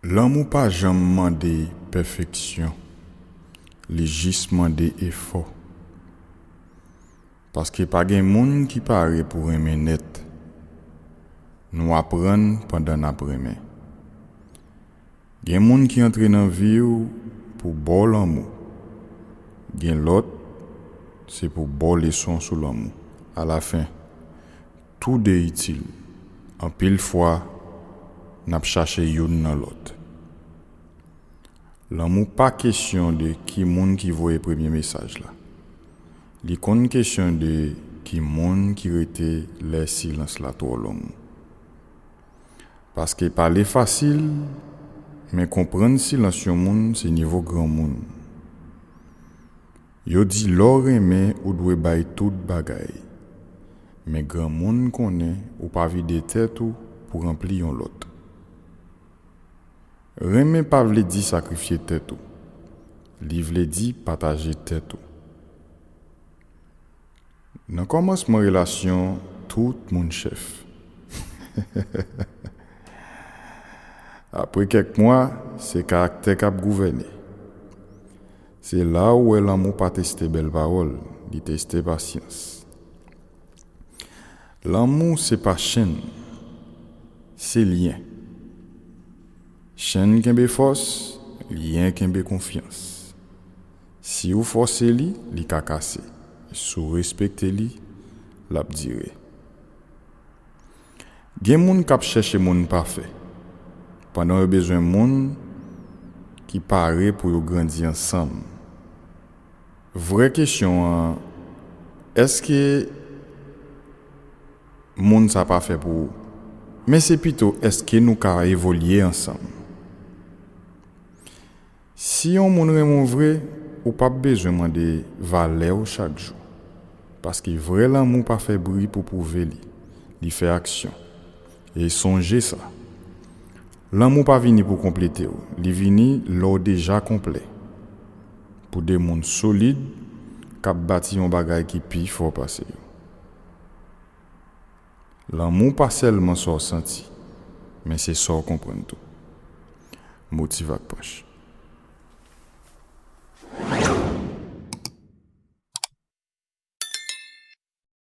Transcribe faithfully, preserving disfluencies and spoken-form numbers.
Lanmou pa janm mande pèfeksyon, li jis mande efò. Paske pa gen moun ki pare pou renmen nèt. Nou aprann pandan n ap renmen. Gen moun ki antre nan vi w pou ba w lanmou. Gen lòt, se pou ba w leson sou lanmou. Alafen, toude itil. Anpil fwa, n ap chache youn nan lòt. Lanmou pa kesyon de ki moun ki voye premye mesaj la. Li konn kesyon de ki moun ki rete lè silans la twò long. Paske pale fasil, men konprann silans yon moun se nivo granmoun. Yo di lè w renmen ou dwe bay tout bagay. Men granmoun konnen ou pa vide tèt ou pou ranpli yon lòt. Renmen pa vle di sakrifye tèt ou. Li vle di pataje tèt ou. Nan kòmansman relasyon, tout moun chèf. Apre kèk mwa, se karaktè k ap gouvène. Se la ou wè lanmou pa teste bèl pawòl, li teste pasyans. Lanmou se pa chenn, se lyen. Chenn kenbe fòs, lyen kenbe konfyans. Si w fòse li, li ka kase. Si w respekte li, l ap dire. Gen moun k ap chèche moun pafè, pandan yo bezwen moun ki pare pou yo grandi ansanm. Vrè kesyon an, èske moun sa pafè pou ou? Men se pito, èske nou ka evolye ansanm? Si yon moun renmen w vre, ou p ap bezwen mande valè w chak jou. Paske vrè lanmou pa fè bri pou pwouve li, li fè aksyon. E sonje sa, lanmou pa vini pou konplete w, li vini lè w deja konplè. Pou de moun solid k ap bati yon bagay ki pi fò pase yo. Lanmou pa sèlman sa w santi, men se sa w konprann tou. Motivak Panch.